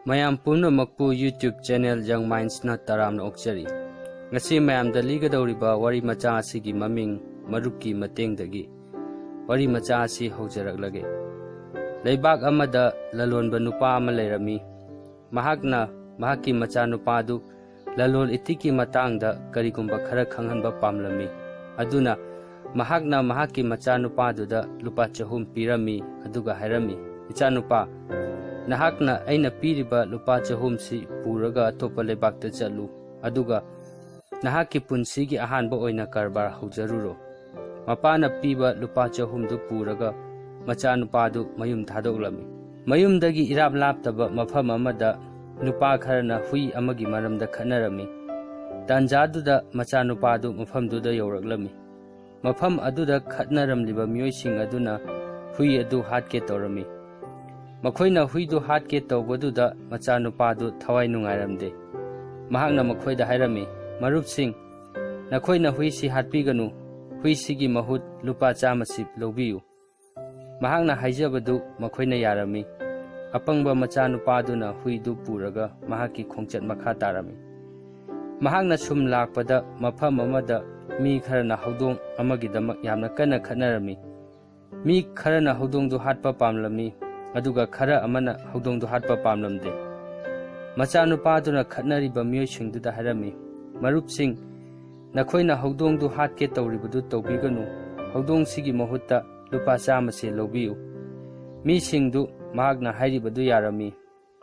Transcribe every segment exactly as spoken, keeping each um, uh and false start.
ꯃꯌꯥꯝ ꯄꯨꯝꯅꯃꯛꯄꯨ YouTube channel Young Mindsꯅ ꯇꯔꯥꯝꯅ ꯑꯣꯛꯆꯔꯤ꯫ ꯉꯁꯤ ꯃꯌꯥꯝꯗ ꯂꯤꯒꯗꯧꯔꯤꯕ ꯋꯥꯔꯤ ꯃꯆꯥ ꯑꯁꯤꯒꯤ ꯃꯃꯤꯡ ꯃꯔꯨꯞꯀꯤ ꯃꯇꯦꯡꯗꯒꯤ꯫ ꯋꯥꯔꯤ ꯃꯆꯥ ꯑꯁꯤ ꯍꯧꯖꯔꯛꯂꯒꯦ꯫ ꯂꯩꯕꯥꯛ ꯑꯃꯗ ꯂꯂꯣꯟꯕ ꯅꯨꯄꯥ ꯑꯃ ꯂꯩꯔꯝꯃꯤ꯫ ꯃꯍꯥꯛꯅ ꯃꯍꯥꯛꯀꯤ ꯃꯆꯥꯅꯨꯄꯥꯗꯨ ꯂꯂꯣꯟ ꯏꯇꯤꯛꯀꯤ ꯃꯇꯥꯡꯗ ꯀꯔꯤꯒꯨꯝꯕ ꯈꯔ ꯈꯪꯍꯟꯕ ꯄꯥꯝꯂꯝꯃꯤ꯫ ꯑꯗꯨꯅ ꯃꯍꯥꯛꯅ ꯃꯍꯥꯛꯀꯤ ꯃꯆꯥꯅꯨꯄꯥꯗꯨꯗ ꯂꯨꯄꯥ ꯆꯍꯨꯝ ꯄꯤꯔꯝꯃꯤ, ꯑꯗꯨꯒ ꯍꯥꯏꯔꯝꯃꯤ, "ꯏꯆꯥꯅꯨꯄꯥ, ꯅꯍꯥꯛꯅ ꯑꯩꯅ ꯄꯤꯔꯤꯕ ꯂꯨꯄꯥ ꯆꯍꯨꯝꯁꯤ ꯄꯨꯔꯒ ꯑꯇꯣꯞꯄ ꯂꯩꯕꯥꯛꯇ ꯆꯠꯂꯨ, ꯑꯗꯨꯒ ꯅꯍꯥꯛꯀꯤ ꯄꯨꯟꯁꯤꯒꯤ ꯑꯍꯥꯟꯕ ꯑꯣꯏꯅ ꯀꯔꯕꯥꯔ ꯍꯧꯖꯔꯨꯔꯣ꯫" ꯃꯄꯥꯅ ꯄꯤꯕ ꯂꯨꯄꯥ ꯆꯍꯨꯝꯗꯨ ꯄꯨꯔꯒ ꯃꯆꯥꯅꯨꯄꯥꯗꯨ ꯃꯌꯨꯝ ꯊꯥꯗꯣꯛꯂꯝꯃꯤ꯫ ꯃꯌꯨꯝꯗꯒꯤ ꯏꯔꯥꯞ ꯂꯥꯞꯇꯕ ꯃꯐꯝ ꯑꯃꯗ ꯅꯨꯄꯥ ꯈꯔꯅ ꯍꯨꯏ ꯑꯃꯒꯤ ꯃꯔꯝꯗ ꯈꯠꯅꯔꯝꯃꯤ꯫ ꯇꯥꯟꯖꯥꯗꯨꯗ ꯃꯆꯥꯅꯨꯄꯥꯗꯨ ꯃꯐꯝꯗꯨꯗ ꯌꯧꯔꯛꯂꯝꯃꯤ꯫ ꯃꯐꯝ ꯑꯗꯨꯗ ꯈꯠꯅꯔꯝꯂꯤꯕ ꯃꯤꯑꯣꯏꯁꯤꯡ ꯑꯗꯨꯅ ꯍꯨꯏ ꯑꯗꯨ ꯍꯥꯠꯀꯦ ꯇꯧꯔꯝꯃꯤ꯫ ꯃꯈꯣꯏꯅ ꯍꯨꯏꯗꯨ ꯍꯥꯠꯀꯦ ꯇꯧꯕꯗꯨꯗ ꯃꯆꯥꯅꯨꯄꯥꯗꯨ ꯊꯋꯥꯏ ꯅꯨꯡꯉꯥꯏꯔꯝꯗꯦ꯫ ꯃꯍꯥꯛꯅ ꯃꯈꯣꯏꯗ ꯍꯥꯏꯔꯝꯃꯤ, "ꯃꯔꯨꯞꯁꯤꯡ, ꯅꯈꯣꯏꯅ ꯍꯨꯏꯁꯤ ꯍꯥꯠꯄꯤꯒꯅꯨ, ꯍꯨꯏꯁꯤꯒꯤ ꯃꯍꯨꯠ ꯂꯨꯄꯥ ꯆꯥꯝꯃꯁꯤ ꯂꯧꯕꯤꯌꯨ꯫" ꯃꯍꯥꯛꯅ ꯍꯥꯏꯖꯕꯗꯨ ꯃꯈꯣꯏꯅ ꯌꯥꯔꯝꯃꯤ꯫ ꯑꯄꯪꯕ ꯃꯆꯥꯅꯨꯄꯥꯗꯨꯅ ꯍꯨꯏꯗꯨ ꯄꯨꯔꯒ ꯃꯍꯥꯛꯀꯤ ꯈꯣꯡꯆꯠ ꯃꯈꯥ ꯇꯥꯔꯝꯃꯤ꯫ ꯃꯍꯥꯛꯅ ꯁꯨꯝ ꯂꯥꯛꯄꯗ ꯃꯐꯝ ꯑꯃꯗ ꯃꯤ ꯈꯔꯅ ꯍꯧꯗꯣꯡ ꯑꯃꯒꯤꯗꯃꯛ ꯌꯥꯝꯅ ꯀꯟꯅ ꯈꯠꯅꯔꯝꯃꯤ꯫ ꯃꯤ ꯈꯔꯅ ꯍꯧꯗꯣꯡꯗꯨ ꯍꯥꯠꯄ ꯄꯥꯝꯂꯝꯃꯤ, ꯑꯗꯨꯒ ꯈꯔ ꯑꯃꯅ ꯍꯧꯗꯣꯡꯗꯨ ꯍꯥꯠꯄ ꯄꯥꯝꯂꯝꯗꯦ꯫ ꯃꯆꯥꯅꯨꯄꯥꯗꯨꯅ ꯈꯠꯅꯔꯤꯕ ꯃꯤꯑꯣꯏꯁꯤꯡꯗꯨꯗ ꯍꯥꯏꯔꯝꯃꯤ, "ꯃꯔꯨꯞꯁꯤꯡ, ꯅꯈꯣꯏꯅ ꯍꯧꯗꯣꯡꯗꯨ ꯍꯥꯠꯀꯦ ꯇꯧꯔꯤꯕꯗꯨ ꯇꯧꯕꯤꯒꯅꯨ꯫ ꯍꯧꯗꯣꯡꯁꯤꯒꯤ ꯃꯍꯨꯠꯇ ꯂꯨꯄꯥ ꯆꯥꯝꯃꯁꯦ ꯂꯧꯕꯤꯌꯨ꯫" ꯃꯤꯁꯤꯡꯗꯨ ꯃꯍꯥꯛꯅ ꯍꯥꯏꯔꯤꯕꯗꯨ ꯌꯥꯔꯝꯃꯤ꯫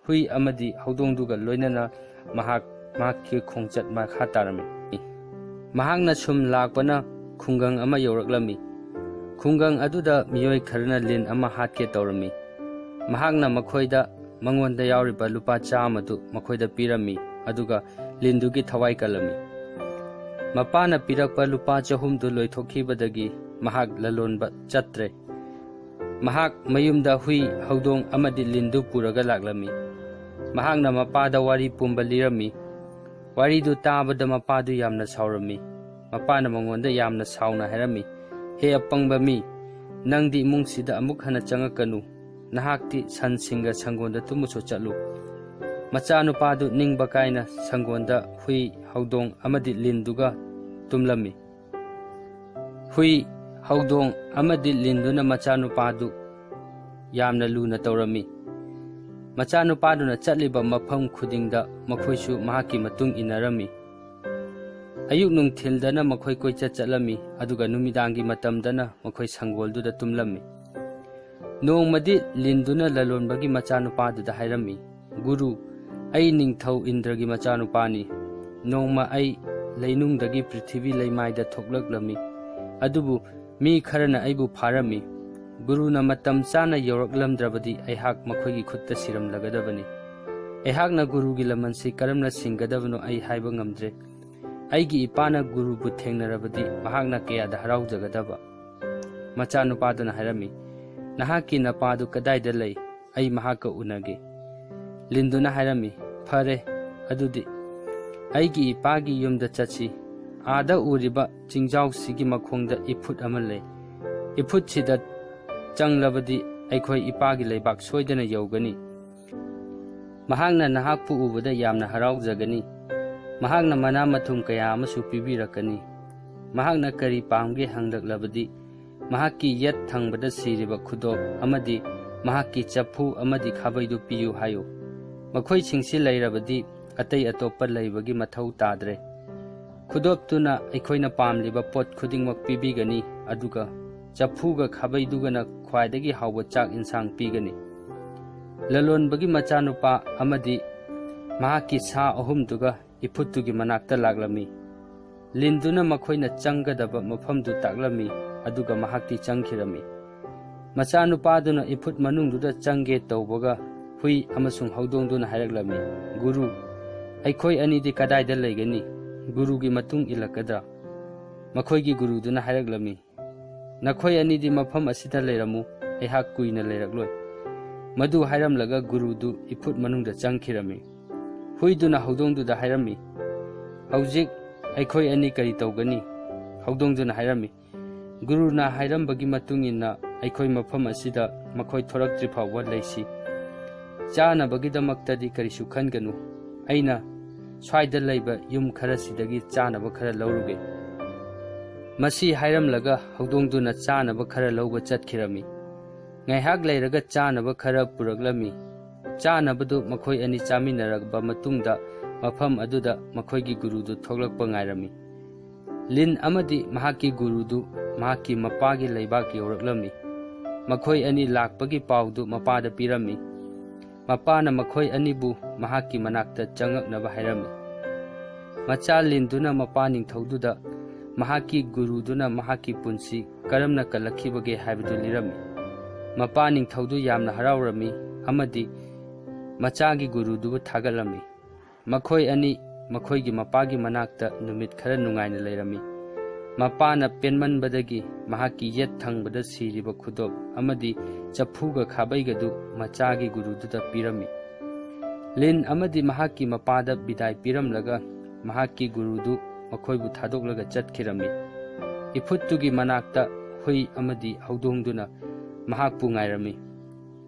ꯍꯨꯏ ꯑꯃꯗꯤ ꯍꯧꯗꯣꯡꯗꯨꯒ ꯂꯣꯏꯅꯅ ꯃꯍꯥꯛ ꯃꯍꯥꯛꯀꯤ ꯈꯣꯡꯆꯠ ꯃꯈꯥ ꯇꯥꯔꯝꯃꯤ꯫ ꯃꯍꯥꯛꯅ ꯁꯨꯝ ꯂꯥꯛꯄꯅ ꯈꯨꯡꯒꯪ ꯑꯃ ꯌꯧꯔꯛꯂꯝꯃꯤ꯫ ꯈꯨꯡꯒꯪ ꯑꯗꯨꯗ ꯃꯤꯑꯣꯏ ꯈꯔꯅ ꯂꯤꯟ ꯑꯃ ꯍꯥꯠꯀꯦ ꯇꯧꯔꯝꯃꯤ꯫ ꯃꯍꯥꯛꯅ ꯃꯈꯣꯏꯗ ꯃꯉꯣꯟꯗ ꯌꯥꯎꯔꯤꯕ ꯂꯨꯄꯥ ꯆꯥꯝꯃꯗꯨ ꯃꯈꯣꯏꯗ ꯄꯤꯔꯝꯃꯤ, ꯑꯗꯨꯒ ꯂꯤꯟꯗꯨꯒꯤ ꯊꯋꯥꯏ ꯀꯜꯂꯝꯃꯤ꯫ ꯃꯄꯥꯅ ꯄꯤꯔꯛꯄ ꯂꯨꯄꯥ ꯆꯍꯨꯝꯗꯨ ꯂꯣꯏꯊꯣꯛꯈꯤꯕꯗꯒꯤ ꯃꯍꯥꯛ ꯂꯂꯣꯟꯕ ꯆꯠꯇ꯭ꯔꯦ꯫ ꯃꯍꯥꯛ ꯃꯌꯨꯝꯗ ꯍꯨꯏ, ꯍꯧꯗꯣꯡ ꯑꯃꯗꯤ ꯂꯤꯟꯗꯨ ꯄꯨꯔꯒ ꯂꯥꯛꯂꯝꯃꯤ꯫ ꯃꯍꯥꯛꯅ ꯃꯄꯥꯗ ꯋꯥꯔꯤ ꯄꯨꯝꯕ ꯂꯤꯔꯝꯃꯤ꯫ ꯋꯥꯔꯤꯗꯨ ꯇꯥꯕꯗ ꯃꯄꯥꯗꯨ ꯌꯥꯝꯅ ꯁꯥꯎꯔꯝꯃꯤ꯫ ꯃꯄꯥꯅ ꯃꯉꯣꯟꯗ ꯌꯥꯝꯅ ꯁꯥꯎꯅ ꯍꯥꯏꯔꯝꯃꯤ, "ꯍꯦ ꯑꯄꯪꯕ ꯃꯤ, ꯅꯪꯗꯤ ꯏꯃꯨꯡꯁꯤꯗ ꯑꯃꯨꯛ ꯍꯟꯅ ꯆꯪꯉꯛꯀꯅꯨ꯫ ꯅꯍꯥꯛꯇꯤ ꯁꯟꯁꯤꯡꯒ ꯁꯪꯒꯣꯟꯗ ꯇꯨꯝꯃꯨꯆꯣ ꯆꯠꯂꯨ꯫ ꯃꯆꯥꯅꯨꯄꯥꯗꯨ ꯅꯤꯡꯕ ꯀꯥꯏꯅ ꯁꯪꯒꯣꯟꯗ ꯍꯨꯏ, ꯍꯧꯗꯣꯡ ꯑꯃꯗꯤ ꯂꯤꯟꯗꯨꯒ ꯇꯨꯝꯂꯝꯃꯤ꯫ ꯍꯨꯏ, ꯍꯧꯗꯣꯡ ꯑꯃꯗꯤ ꯂꯤꯟꯗꯨꯅ ꯃꯆꯥꯅꯨꯄꯥꯗꯨ ꯌꯥꯝꯅ ꯂꯨꯅ ꯇꯧꯔꯝꯃꯤ꯫ ꯃꯆꯥꯅꯨꯄꯥꯗꯨꯅ ꯆꯠꯂꯤꯕ ꯃꯐꯝ ꯈꯨꯗꯤꯡꯗ ꯃꯈꯣꯏꯁꯨ ꯃꯍꯥꯛꯀꯤ ꯃꯇꯨꯡ ꯏꯟꯅꯔꯝꯃꯤ꯫ ꯑꯌꯨꯛ ꯅꯨꯡꯊꯤꯜꯗꯅ ꯃꯈꯣꯏ ꯀꯣꯏꯆꯠ ꯆꯠꯂꯝꯃꯤ, ꯑꯗꯨꯒ ꯅꯨꯃꯤꯗꯥꯡꯒꯤ ꯃꯇꯝꯗꯅ ꯃꯈꯣꯏ ꯁꯪꯒꯣꯜꯗꯨꯗ ꯇꯨꯝꯂꯝꯃꯤ꯫ ꯅꯣꯡꯃꯗꯤ ꯂꯤꯟꯗꯨꯅ ꯂꯂꯣꯟꯕꯒꯤ ꯃꯆꯥꯅꯨꯄꯥꯗꯨꯗ ꯍꯥꯏꯔꯝꯃꯤ, "ꯒꯨꯔꯨ, ꯑꯩ ꯅꯤꯡꯊꯧ ꯏꯟꯗ꯭ꯔꯒꯤ ꯃꯆꯥꯅꯨꯄꯥꯅꯤ꯫ ꯅꯣꯡꯃ ꯑꯩ ꯂꯩꯅꯨꯡꯗꯒꯤ ꯄ꯭ꯔꯤꯊꯤꯕꯤ ꯂꯩꯃꯥꯏꯗ ꯊꯣꯛꯂꯛꯂꯝꯃꯤ, ꯑꯗꯨꯕꯨ ꯃꯤ ꯈꯔꯅ ꯑꯩꯕꯨ ꯐꯥꯔꯝꯃꯤ꯫ ꯒꯨꯔꯨꯅ ꯃꯇꯝ ꯆꯥꯅ ꯌꯧꯔꯛꯂꯝꯗ꯭ꯔꯕꯗꯤ ꯑꯩꯍꯥꯛ ꯃꯈꯣꯏꯒꯤ ꯈꯨꯠꯇ ꯁꯤꯔꯝꯂꯒꯗꯕꯅꯤ꯫ ꯑꯩꯍꯥꯛꯅ ꯒꯨꯔꯨꯒꯤ ꯂꯃꯟꯁꯤ ꯀꯔꯝꯅ ꯁꯤꯡꯒꯗꯕꯅꯣ ꯑꯩ ꯍꯥꯏꯕ ꯉꯝꯗ꯭ꯔꯦ꯫ ꯑꯩꯒꯤ ꯏꯄꯥꯅ ꯒꯨꯔꯨꯕꯨ ꯊꯦꯡꯅꯔꯕꯗꯤ ꯃꯍꯥꯛꯅ ꯀꯌꯥꯗ ꯍꯔꯥꯎꯖꯒꯗꯕ!" ꯃꯆꯥꯅꯨꯄꯥꯗꯨꯅ ꯍꯥꯏꯔꯝꯃꯤ, "ꯅꯍꯥꯛꯀꯤ ꯅꯄꯥꯗꯨ ꯀꯗꯥꯏꯗ ꯂꯩ? ꯑꯩ ꯃꯍꯥꯛꯀ ꯎꯅꯒꯦ꯫" ꯂꯤꯟꯗꯨꯅ ꯍꯥꯏꯔꯝꯃꯤ, "ꯐꯔꯦ, ꯑꯗꯨꯗꯤ ꯑꯩꯒꯤ ꯏꯄꯥꯒꯤ ꯌꯨꯝꯗ ꯆꯠꯁꯤ꯫ ꯑꯥꯗ ꯎꯔꯤꯕ ꯆꯤꯡꯖꯥꯎꯁꯤꯒꯤ ꯃꯈꯣꯡꯗ ꯏꯐꯨꯠ ꯑꯃ ꯂꯩ꯫ ꯏꯐꯨꯠꯁꯤꯗ ꯆꯪꯂꯕꯗꯤ ꯑꯩꯈꯣꯏ ꯏꯄꯥꯒꯤ ꯂꯩꯕꯥꯛ ꯁꯣꯏꯗꯅ ꯌꯧꯒꯅꯤ꯫ ꯃꯍꯥꯛꯅ ꯅꯍꯥꯛꯄꯨ ꯎꯕꯗ ꯌꯥꯝꯅ ꯍꯔꯥꯎꯖꯒꯅꯤ꯫ ꯃꯍꯥꯛꯅ ꯃꯅꯥ ꯃꯊꯨꯝ ꯀꯌꯥ ꯑꯃꯁꯨ ꯄꯤꯕꯤꯔꯛꯀꯅꯤ꯫ ꯃꯍꯥꯛꯅ ꯀꯔꯤ ꯄꯥꯝꯒꯦ ꯍꯪꯂꯛꯂꯕꯗꯤ, ꯃꯍꯥꯛꯀꯤ ꯌꯦꯠ ꯊꯪꯕꯗ ꯁꯤꯔꯤꯕ ꯈꯨꯗꯣꯞ ꯑꯃꯗꯤ ꯃꯍꯥꯛꯀꯤ ꯆꯐꯨ ꯑꯃꯗꯤ ꯈꯥꯕꯩꯗꯨ ꯄꯤꯌꯨ ꯍꯥꯏꯌꯨ꯫ ꯃꯈꯣꯏꯁꯤꯡꯁꯤ ꯂꯩꯔꯕꯗꯤ ꯑꯇꯩ ꯑꯇꯣꯞꯄ ꯂꯩꯕꯒꯤ ꯃꯊꯧ ꯇꯥꯗ꯭ꯔꯦ꯫ ꯈꯨꯗꯣꯞꯇꯨꯅ ꯑꯩꯈꯣꯏꯅ ꯄꯥꯝꯂꯤꯕ ꯄꯣꯠ ꯈꯨꯗꯤꯡꯃꯛ ꯄꯤꯕꯤꯒꯅꯤ, ꯑꯗꯨꯒ ꯆꯐꯨꯒ ꯈꯥꯕꯩꯗꯨꯒꯅ ꯈ꯭ꯋꯥꯏꯗꯒꯤ ꯍꯥꯎꯕ ꯆꯥꯛ ꯏꯟꯁꯥꯡ ꯄꯤꯒꯅꯤ꯫" ꯂꯂꯣꯟꯕꯒꯤ ꯃꯆꯥꯅꯨꯄꯥ ꯑꯃꯗꯤ ꯃꯍꯥꯛꯀꯤ ꯁꯥ ꯑꯍꯨꯝꯗꯨꯒ ꯏꯐꯨꯠꯇꯨꯒꯤ ꯃꯅꯥꯛꯇ ꯂꯥꯛꯂꯝꯃꯤ꯫ ꯂꯤꯟꯗꯨꯅ ꯃꯈꯣꯏꯅ ꯆꯪꯒꯗꯕ ꯃꯐꯝꯗꯨ ꯇꯥꯛꯂꯝꯃꯤ, ꯑꯗꯨꯒ ꯃꯍꯥꯛꯇꯤ ꯆꯪꯈꯤꯔꯝꯃꯤ꯫ ꯃꯆꯥꯅꯨꯄꯥꯗꯨꯅ ꯏꯐꯨꯠ ꯃꯅꯨꯡꯗꯨꯗ ꯆꯪꯒꯦ ꯇꯧꯕꯒ ꯍꯨꯏ ꯑꯃꯁꯨꯡ ꯍꯧꯗꯣꯡꯗꯨꯅ ꯍꯥꯏꯔꯛꯂꯝꯃꯤ, "ꯒꯨꯔꯨ, ꯑꯩꯈꯣꯏ ꯑꯅꯤꯗꯤ ꯀꯗꯥꯏꯗ ꯂꯩꯒꯅꯤ? ꯒꯨꯔꯨꯒꯤ ꯃꯇꯨꯡ ꯏꯜꯂꯛꯀꯗ꯭ꯔꯥ?" ꯃꯈꯣꯏꯒꯤ ꯒꯨꯔꯨꯗꯨꯅ ꯍꯥꯏꯔꯛꯂꯝꯃꯤ, "ꯅꯈꯣꯏ ꯑꯅꯤꯗꯤ ꯃꯐꯝ ꯑꯁꯤꯗ ꯂꯩꯔꯝꯃꯨ, ꯑꯩꯍꯥꯛ ꯀꯨꯏꯅ ꯂꯩꯔꯛꯂꯣꯏ꯫" ꯃꯗꯨ ꯍꯥꯏꯔꯝꯂꯒ ꯒꯨꯔꯨꯗꯨ ꯏꯐꯨꯠ ꯃꯅꯨꯡꯗ ꯆꯪꯈꯤꯔꯝꯃꯤ꯫ ꯍꯨꯏꯗꯨꯅ ꯍꯧꯗꯣꯡꯗꯨꯗ ꯍꯥꯏꯔꯝꯃꯤ, "ꯍꯧꯖꯤꯛ ꯑꯩꯈꯣꯏ ꯑꯅꯤ ꯀꯔꯤ ꯇꯧꯒꯅꯤ?" ꯍꯧꯗꯣꯡꯗꯨꯅ ꯍꯥꯏꯔꯝꯃꯤ, "ꯒꯨꯔꯨꯅ ꯍꯥꯏꯔꯝꯕꯒꯤ ꯃꯇꯨꯡ ꯏꯟꯅ ꯑꯩꯈꯣꯏ ꯃꯐꯝ ꯑꯁꯤꯗ ꯃꯈꯣꯏ ꯊꯣꯔꯛꯇ꯭ꯔꯤ ꯐꯥꯎꯕ ꯂꯩꯁꯤ꯫ ꯆꯥꯅꯕꯒꯤꯗꯃꯛꯇꯗꯤ ꯀꯔꯤꯁꯨ ꯈꯟꯒꯅꯨ꯫ ꯑꯩꯅ ꯁ꯭ꯋꯥꯏꯗ ꯂꯩꯕ ꯌꯨꯝ ꯈꯔꯁꯤꯗꯒꯤ ꯆꯥꯅꯕ ꯈꯔ ꯂꯧꯔꯨꯒꯦ꯫" ꯃꯁꯤ ꯍꯥꯏꯔꯝꯂꯒ ꯍꯧꯗꯣꯡꯗꯨꯅ ꯆꯥꯅꯕ ꯈꯔ ꯂꯧꯕ ꯆꯠꯈꯤꯔꯝꯃꯤ꯫ ꯉꯥꯏꯍꯥꯛ ꯂꯩꯔꯒ ꯆꯥꯅꯕ ꯈꯔ ꯄꯨꯔꯛꯂꯝꯃꯤ꯫ ꯆꯥꯅꯕꯗꯨ ꯃꯈꯣꯏ ꯑꯅꯤ ꯆꯥꯃꯤꯟꯅꯔꯕ ꯃꯇꯨꯡꯗ ꯃꯐꯝ ꯑꯗꯨꯗ ꯃꯈꯣꯏꯒꯤ ꯒꯨꯔꯨꯗꯨ ꯊꯣꯛꯂꯛꯄ ꯉꯥꯏꯔꯝꯃꯤ꯫ ꯂꯤꯟ ꯑꯃꯗꯤ ꯃꯍꯥꯛꯀꯤ ꯒꯨꯔꯨꯗꯨ ꯃꯍꯥꯛꯀꯤ ꯃꯄꯥꯒꯤ ꯂꯩꯕꯥꯛ ꯌꯧꯔꯛꯂꯝꯃꯤ꯫ ꯃꯈꯣꯏ ꯑꯅꯤ ꯂꯥꯛꯄꯒꯤ ꯄꯥꯎꯗꯨ ꯃꯄꯥꯗ ꯄꯤꯔꯝꯃꯤ꯫ ꯃꯄꯥꯅ ꯃꯈꯣꯏ ꯑꯅꯤꯕꯨ ꯃꯍꯥꯛꯀꯤ ꯃꯅꯥꯛꯇ ꯆꯪꯉꯛꯅꯕ ꯍꯥꯏꯔꯝꯃꯤ꯫ ꯃꯆꯥ ꯂꯤꯟꯗꯨꯅ ꯃꯄꯥ ꯅꯤꯡꯊꯧꯗꯨꯗ ꯃꯍꯥꯛꯀꯤ ꯒꯨꯔꯨꯗꯨꯅ ꯃꯍꯥꯛꯀꯤ ꯄꯨꯟꯁꯤ ꯀꯔꯝꯅ ꯀꯜꯂꯛꯈꯤꯕꯒꯦ ꯍꯥꯏꯕꯗꯨ ꯂꯤꯔꯝꯃꯤ꯫ ꯃꯄꯥ ꯅꯤꯡꯊꯧꯗꯨ ꯌꯥꯝꯅ ꯍꯔꯥꯎꯔꯝꯃꯤ ꯑꯃꯗꯤ ꯃꯆꯥꯒꯤ ꯒꯨꯔꯨꯗꯨꯕꯨ ꯊꯥꯒꯠꯂꯝꯃꯤ꯫ ꯃꯈꯣꯏ ꯑꯅꯤ ꯃꯈꯣꯏꯒꯤ ꯃꯄꯥꯒꯤ ꯃꯅꯥꯛꯇ ꯅꯨꯃꯤꯠ ꯈꯔ ꯅꯨꯡꯉꯥꯏꯅ ꯂꯩꯔꯝꯃꯤ꯫ ꯃꯄꯥꯅ ꯄꯦꯟꯃꯟꯕꯗꯒꯤ ꯃꯍꯥꯛꯀꯤ ꯌꯦꯠ ꯊꯪꯕꯗ ꯁꯤꯔꯤꯕ ꯈꯨꯗꯣꯞ ꯑꯃꯗꯤ ꯆꯐꯨꯒ ꯈꯥꯕꯩꯒꯗꯨ ꯃꯆꯥꯒꯤ ꯒꯨꯔꯨꯗꯨꯗ ꯄꯤꯔꯝꯃꯤ꯫ ꯂꯤꯟ ꯑꯃꯗꯤ ꯃꯍꯥꯛꯀꯤ ꯃꯄꯥꯗ ꯕꯤꯗꯥꯏ ꯄꯤꯔꯝꯂꯒ ꯃꯍꯥꯛꯀꯤ ꯒꯨꯔꯨꯗꯨ ꯃꯈꯣꯏꯕꯨ ꯊꯥꯗꯣꯛꯂꯒ ꯆꯠꯈꯤꯔꯝꯃꯤ꯫ ꯏꯐꯨꯠꯇꯨꯒꯤ ꯃꯅꯥꯛꯇ ꯍꯨꯏ ꯑꯃꯗꯤ ꯍꯧꯗꯣꯡꯗꯨꯅ ꯃꯍꯥꯛꯄꯨ ꯉꯥꯏꯔꯝꯃꯤ꯫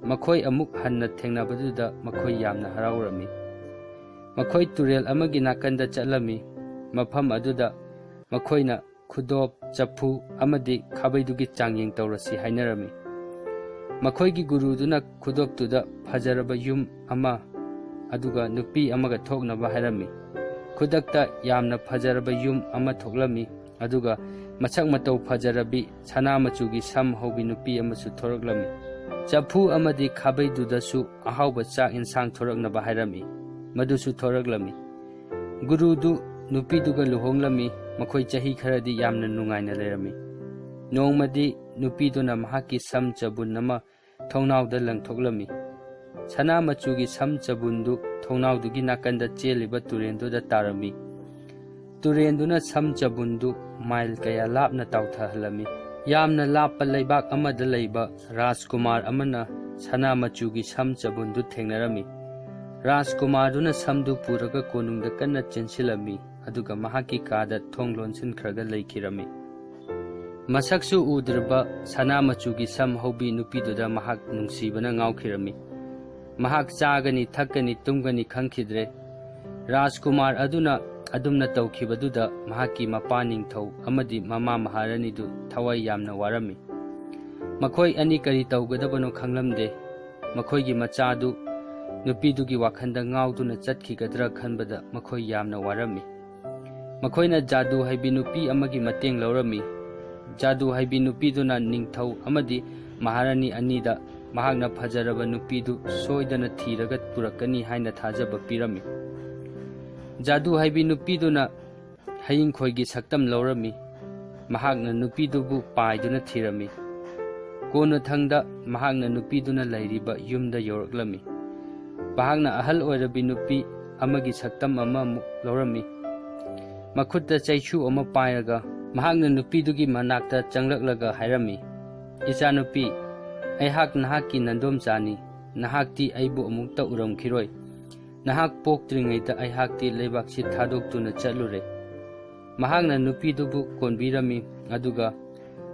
ꯃꯈꯣꯏ ꯑꯃꯨꯛ ꯍꯟꯅ ꯊꯦꯡꯅꯕꯗꯨꯗ ꯃꯈꯣꯏ ꯌꯥꯝꯅ ꯍꯔꯥꯎꯔꯝꯃꯤ꯫ ꯃꯈꯣꯏ ꯇꯨꯔꯦꯜ ꯑꯃꯒꯤ ꯅꯥꯀꯟꯗ ꯆꯠꯂꯝꯃꯤ꯫ ꯃꯐꯝ ꯑꯗꯨꯗ ꯃꯈꯣꯏꯅ ꯈꯨꯗꯣꯞ, ꯆꯐꯨ ꯑꯃꯗꯤ ꯈꯥꯕꯩꯗꯨꯒꯤ ꯆꯥꯡꯌꯦꯡ ꯇꯧꯔꯁꯤ ꯍꯥꯏꯅꯔꯝꯃꯤ꯫ ꯃꯈꯣꯏꯒꯤ ꯒꯨꯔꯨꯗꯨꯅ ꯈꯨꯗꯣꯞꯇꯨꯗ ꯐꯖꯔꯕ ꯌꯨꯝ ꯑꯃ ꯑꯗꯨꯒ ꯅꯨꯄꯤ ꯑꯃꯒ ꯊꯣꯛꯅꯕ ꯍꯥꯏꯔꯝꯃꯤ꯫ ꯈꯨꯗꯛꯇ ꯌꯥꯝꯅ ꯐꯖꯔꯕ ꯌꯨꯝ ꯑꯃ ꯊꯣꯛꯂꯝꯃꯤ꯫ ꯑꯗꯨꯒ ꯃꯁꯛ ꯃꯇꯧ ꯐꯖꯔꯕꯤ ꯁꯅꯥ ꯃꯆꯨꯒꯤ ꯁꯝ ꯍꯧꯕꯤ ꯅꯨꯄꯤ ꯑꯃꯁꯨ ꯊꯣꯔꯛꯂꯝꯃꯤ꯫ ꯆꯐꯨ ꯑꯃꯗꯤ ꯈꯥꯕꯩꯗꯨꯗꯁꯨ ꯑꯍꯥꯎꯕ ꯆꯥꯛ ꯏꯟꯁꯥꯡ ꯊꯣꯔꯛꯅꯕ ꯍꯥꯏꯔꯝꯃꯤ꯫ ꯃꯗꯨꯁꯨ ꯊꯣꯔꯛꯂꯝꯃꯤ꯫ ꯒꯨꯔꯨꯗꯨ ꯅꯨꯄꯤꯗꯨꯒ ꯂꯨꯍꯣꯡꯂꯝꯃꯤ꯫ ꯃꯈꯣꯏ ꯆꯍꯤ ꯈꯔꯗꯤ ꯌꯥꯝꯅ ꯅꯨꯡꯉꯥꯏꯅ ꯂꯩꯔꯝꯃꯤ꯫ ꯅꯣꯡꯃꯗꯤ ꯅꯨꯄꯤꯗꯨꯅ ꯃꯍꯥꯛꯀꯤ ꯁꯝ ꯆꯕꯨꯟ ꯑꯃ ꯊꯣꯡꯅꯥꯎꯗ ꯂꯪꯊꯣꯛꯂꯝꯃꯤ꯫ ꯁꯅꯥ ꯃꯆꯨꯒꯤ ꯁꯝ ꯆꯕꯨꯟꯗꯨ ꯊꯣꯡꯅꯥꯎꯗꯨꯒꯤ ꯅꯥꯀꯟꯗ ꯆꯦꯜꯂꯤꯕ ꯇꯨꯔꯦꯟꯗꯨꯗ ꯇꯥꯔꯝꯃꯤ꯫ ꯇꯨꯔꯦꯟꯗꯨꯅ ꯁꯝ ꯆꯕꯨꯟꯗꯨ ꯃꯥꯏꯜ ꯀꯌꯥ ꯂꯥꯞꯅ ꯇꯥꯎꯊꯍꯜꯂꯝꯃꯤ꯫ ꯌꯥꯝꯅ ꯂꯥꯞꯄ ꯂꯩꯕꯥꯛ ꯑꯃꯗ ꯂꯩꯕ ꯔꯥꯖꯀꯨꯃꯥꯔ ꯑꯃꯅ ꯁꯅꯥ ꯃꯆꯨꯒꯤ ꯁꯝ ꯆꯕꯨꯟꯗꯨ ꯊꯦꯡꯅꯔꯝꯃꯤ꯫ ꯔꯥꯖꯀꯨꯃꯥꯔꯗꯨꯅ ꯁꯝꯗꯨ ꯄꯨꯔꯒ ꯀꯣꯅꯨꯡꯗ ꯀꯟꯅ ꯆꯦꯟꯁꯤꯜꯂꯝꯃꯤ, ꯑꯗꯨꯒ ꯃꯍꯥꯛꯀꯤ ꯀꯥꯗ ꯊꯣꯡ ꯂꯣꯟꯁꯤꯟꯈ꯭ꯔꯒ ꯂꯩꯈꯤꯔꯝꯃꯤ꯫ ꯃꯁꯛꯁꯨ ꯎꯗ꯭ꯔꯤꯕ ꯁꯅꯥ ꯃꯆꯨꯒꯤ ꯁꯝ ꯍꯧꯕꯤ ꯅꯨꯄꯤꯗꯨꯗ ꯃꯍꯥꯛ ꯅꯨꯡꯁꯤꯕꯅ ꯉꯥꯎꯈꯤꯔꯝꯃꯤ꯫ ꯃꯍꯥꯛ ꯆꯥꯒꯅꯤ, ꯊꯛꯀꯅꯤ, ꯇꯨꯝꯒꯅꯤ ꯈꯪꯈꯤꯗ꯭ꯔꯦ꯫ ꯔꯥꯖꯀꯨꯃꯥꯔ ꯑꯗꯨꯅ ꯑꯗꯨꯝꯅ ꯇꯧꯈꯤꯕꯗꯨꯗ ꯃꯍꯥꯛꯀꯤ ꯃꯄꯥ ꯅꯤꯡꯊꯧ ꯑꯃꯗꯤ ꯃꯃꯥ ꯃꯍꯥꯔꯥꯅꯤꯗꯨ ꯊꯋꯥꯏ ꯌꯥꯝꯅ ꯋꯥꯔꯝꯃꯤ꯫ ꯃꯈꯣꯏ ꯑꯅꯤ ꯀꯔꯤ ꯇꯧꯒꯗꯕꯅꯣ ꯈꯪꯂꯝꯗꯦ꯫ ꯃꯈꯣꯏꯒꯤ ꯃꯆꯥꯗꯨ ꯅꯨꯄꯤꯗꯨꯒꯤ ꯋꯥꯈꯜꯗ ꯉꯥꯎꯗꯨꯅ ꯆꯠꯈꯤꯒꯗ꯭ꯔꯥ ꯈꯟꯕꯗ ꯃꯈꯣꯏ ꯌꯥꯝꯅ ꯋꯥꯔꯝꯃꯤ꯫ ꯃꯈꯣꯏꯅ ꯖꯥꯗꯨ ꯍꯩꯕꯤ ꯅꯨꯄꯤ ꯑꯃꯒꯤ ꯃꯇꯦꯡ ꯂꯧꯔꯝꯃꯤ꯫ ꯖꯥꯗꯨ ꯍꯩꯕꯤ ꯅꯨꯄꯤꯗꯨꯅ ꯅꯤꯡꯊꯧ ꯑꯃꯗꯤ ꯃꯍꯥꯔꯥꯅꯤ ꯑꯅꯤꯗ ꯃꯍꯥꯛꯅ ꯐꯖꯔꯕ ꯅꯨꯄꯤꯗꯨ ꯁꯣꯏꯗꯅ ꯊꯤꯔꯒ ꯄꯨꯔꯛꯀꯅꯤ ꯍꯥꯏꯅ ꯊꯥꯖꯕ ꯄꯤꯔꯝꯃꯤ꯫ ꯖꯥꯗꯨ ꯍꯩꯕꯤ ꯅꯨꯄꯤꯗꯨꯅ ꯍꯌꯤꯡꯈꯣꯏꯒꯤ ꯁꯛꯇꯝ ꯂꯧꯔꯝꯃꯤ꯫ ꯃꯍꯥꯛꯅ ꯅꯨꯄꯤꯗꯨꯕꯨ ꯄꯥꯏꯗꯨꯅ ꯊꯤꯔꯝꯃꯤ꯫ ꯀꯣꯟꯅꯊꯪꯗ ꯃꯍꯥꯛꯅ ꯅꯨꯄꯤꯗꯨꯅ ꯂꯩꯔꯤꯕ ꯌꯨꯝꯗ ꯌꯧꯔꯛꯂꯝꯃꯤ꯫ ꯃꯍꯥꯛꯅ ꯑꯍꯜ ꯑꯣꯏꯔꯕꯤ ꯅꯨꯄꯤ ꯑꯃꯒꯤ ꯁꯛꯇꯝ ꯑꯃꯃꯨꯛ ꯂꯧꯔꯝꯃꯤ꯫ ꯃꯈꯨꯠꯇ ꯆꯩꯁꯨ ꯑꯃ ꯄꯥꯏꯔꯒ ꯃꯍꯥꯛꯅ ꯅꯨꯄꯤꯗꯨꯒꯤ ꯃꯅꯥꯛꯇ ꯆꯪꯂꯛꯂꯒ ꯍꯥꯏꯔꯝꯃꯤ, "ꯏꯆꯥꯅꯨꯄꯤ, ꯑꯩꯍꯥꯛ ꯅꯍꯥꯛꯀꯤ ꯅꯟꯗꯣꯝꯆꯥꯅꯤ꯫ ꯅꯍꯥꯛꯇꯤ ꯑꯩꯕꯨ ꯑꯃꯨꯛꯇ ꯎꯔꯝꯈꯤꯔꯣꯏ꯫ ꯅꯍꯥꯛ ꯄꯣꯛꯇ꯭ꯔꯤꯉꯩꯗ ꯑꯩꯍꯥꯛꯇꯤ ꯂꯩꯕꯥꯛꯁꯤ ꯊꯥꯗꯣꯛꯇꯨꯅ ꯆꯠꯂꯨꯔꯦ꯫" ꯃꯍꯥꯛꯅ ꯅꯨꯄꯤꯗꯨꯕꯨ ꯀꯣꯟꯕꯤꯔꯝꯃꯤ, ꯑꯗꯨꯒ